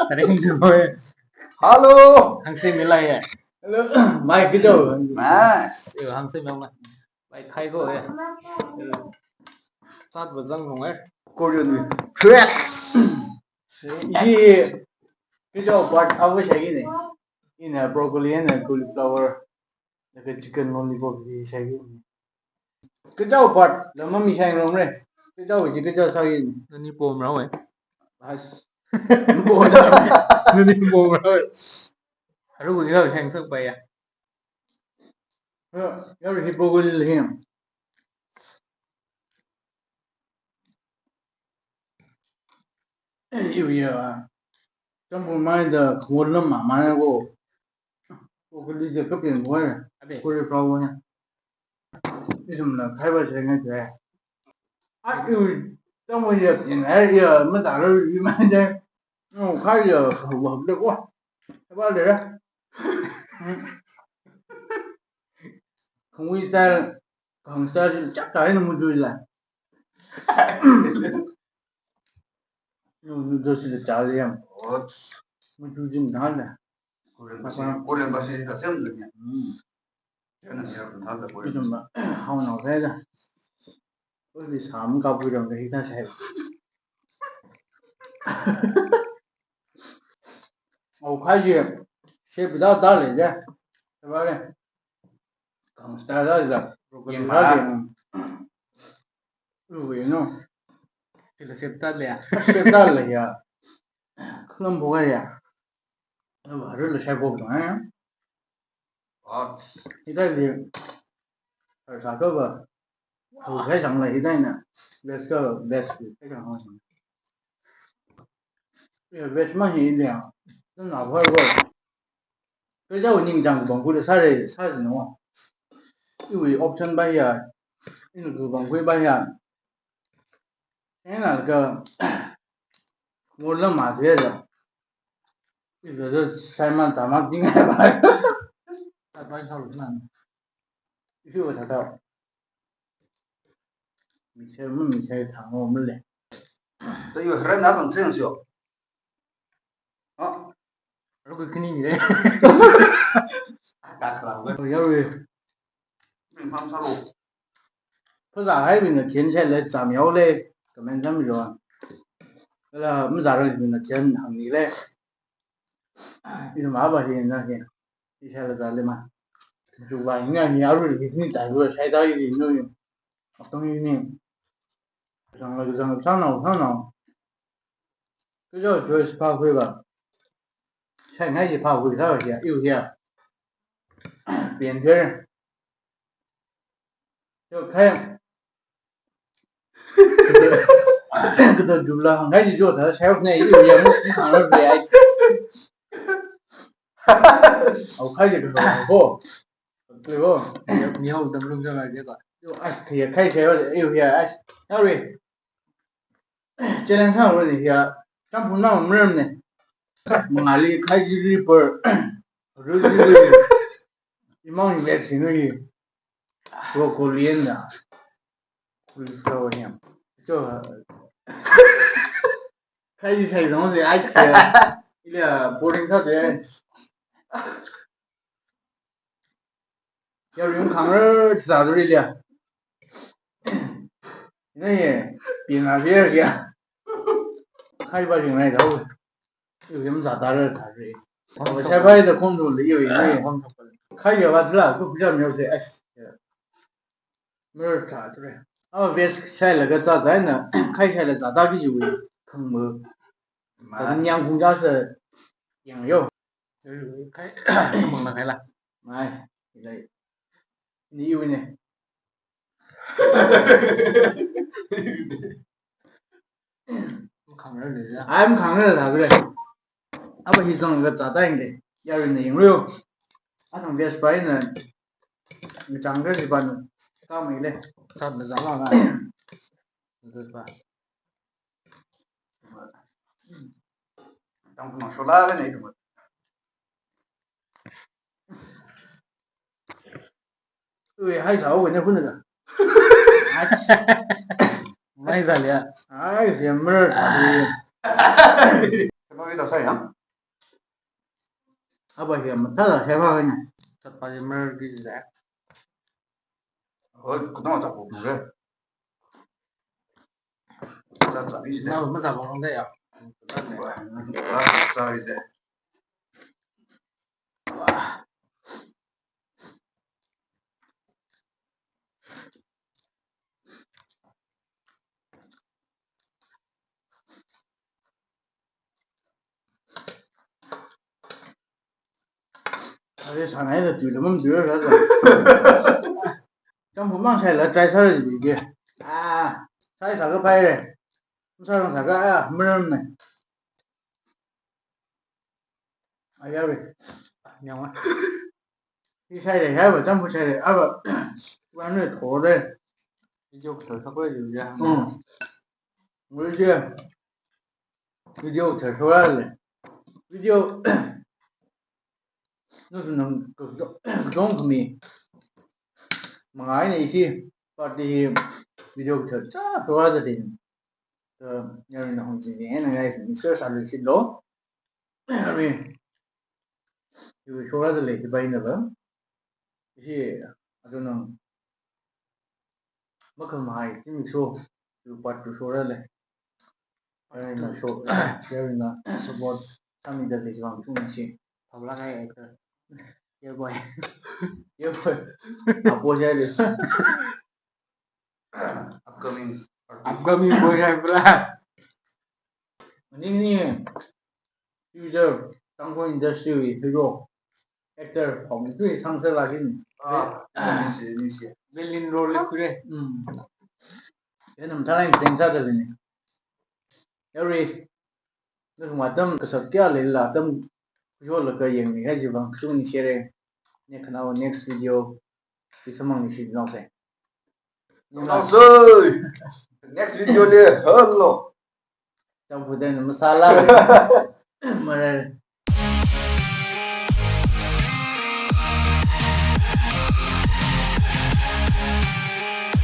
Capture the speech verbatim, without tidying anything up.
Kare hing jumoi. Hello. Hangse milai ya. Hello. Mai kijo. Mas. Yo, hangse miyong na. Mai khai ko ya. Sat bazang kong ya. Korean mi. Cracks. Iji kijo part awo shagi ne. Ina broccoli and cauliflower. Laga chicken lollipop ji shagi. Kachao part, lama mi shang rong re. Kachao ji kachao shagi. Nani pom rao eh. Bas. Pom rao. Nani pom rao eh. Aru ko kira shang sak pa ya. Ya, ya ri broccoli le him. Iwi ya. Champu mai da khon lam ma ma ko. Ko kuli je kapin ko ya. Abe. Cauliflower ya. Ithumna khai ba shai ngai je. A, iwi, tamo ya pin, ai, ya, ma da lo, iwi ma je. No, khai ya, wa, de ko. Ba de ra. Khangui style, khang style, chak ta ina mudu la. No, no, do si le cha le yam. Mudu jin da la. Korean basi, Korean basi ka sem de ya. Hmm. Chana ya pun da Korean. Ithum ba, hao nao sai da. Uli sam ka pui dong de hita sai. Au khai je, she pida da le je. Ba le. Kang style la, broccoli la. Lu we no. Tila shape ta le ya. Shape ta le ya. Klam bo ya. Aba ru la shape bo ya. Ot. Ita le. Har sa ko ba. Ko khai sang la ita na. Let's go. Let's go. Khai sang ho. Ya, veg ma hi le ya. Nana phar ko. Kachao ningchang bang khuida sāra, sāsino. Iwui option ba ya, ina ku bang khui ba ya. Ena ka, mo la ma de la. Iwui de sai man ta ma ding ba. Ta ba sa lu nan. Ishi wa ta ta. Mi sai mu mi sai thang mo mu le. Ta yu hran na kan chen sio. Ah. Ru ku kini ni le. Ta kra we. Yo we. Ring phang sa ro. Phaza hai bin na chen sai le cham yao le. Comment cham yo. Kala mu za ro bin na chen hang ni le. Ina ma ba hi na hi. Isha la za le ma. Ju ba hi na ni aru hi ni ta ru sai da yi no. Atong yi ni. Sang la sang sang nao sang nao. Kachao choice pha khui ba. Sai ngai ji pha khui sa ba ya, yu ya. Bien phe. Yo khai. Kada jumla ngai ji jo ta sai ne yu ya mu khang la re ai. Au khai ji kada ko. Ko. Ni hao tam lum sa la je ka. Yo ai khai khai sai yu ya ai. Sorry. Challenge hānglu ni ya, champhun na mrem ne. Mangali khai ji ri per, ru ji ri. Imang ni veg sinu yi. Broccoli and the cauliflower yam. Jo, khai ji sai zong se ai che. Ila boring sa de. Ya ring khang re, chita duri lia. Ina ye, pina ria ria. Khai ba ring nai dau. Yu yam za da re ta re. Sai bai da khom du le yu ina ye. Khai ya ba la, ku pira myo se ai. Mer ta re. A veg sai la ga za zai na, khai sai la za da ki yu khang mo. Ma nyang khung ja se yang yo. Kai, mang na kai la. Ngai, ngai. Ni iwi ne. Khang ra le ya. Ai, khang ra la le. Aba hi zong ga za dai le. Ya ri ne ying ru. A thang veg fry na. Ni chang ga ji ban. Ka mai le. Sa na za la na. Veg fry. Tang kuma shola ga ne kuma. Ui, hai sa, ui, ne hun ga. Mai sa lia. Ai, se mer ta. Kano ita sai ya? Apa hiya mathāla sai ba kanya. Tatpa je mer ki je. Hoi, kudong ta ko re. Cha cha ni je. Na ma sa ba nong da ya. Wa, wa, sa ni je. Are sanai da tui lamam tui ra da. Cham hu mang sai la chai sa ri bi ge. Ah, sai sa ka pai re. Sa rang sa ka, ah, meram ne. Ayare. Nyangwa. Hi sai re, hai ba cham hu sai re. Aba. Wa ne tho re. Video kthar sa ko yu ya. Hmm. Ngui je. Video kthar sa le. Video. Nusu nang kudong kami. Mangai ne isi. Party video kthar sa sa de. Ka nyari na hong jing ne na ngai si. Mister Salu si lo. Ari. Yu shora da le ki bai na ba. Ishi aduna. Makam hai si mi so. Yu part two shora le. Ari na so. Ari na support. Kami da le jwang chung si. Pabla kai actor. Yeah boy. Yeah boy. Apo jai le. Upcoming artist. Upcoming boy hai pura. Maningmana. Future Tangkhul industry wui hero, actor, phongtui sangsa la hin. Ah, ni si, ni si. Villain role le kure. Hmm. Yanam thalai teng sa da ni. Every Nusung atam kasak kya leila atam khuishok laga yangmi hai chi vang kashung ni share. Ne khanao next video. Ki samang ni shi nao sai. Nao sai. Next video le hello. Cham hu den masala. Mare.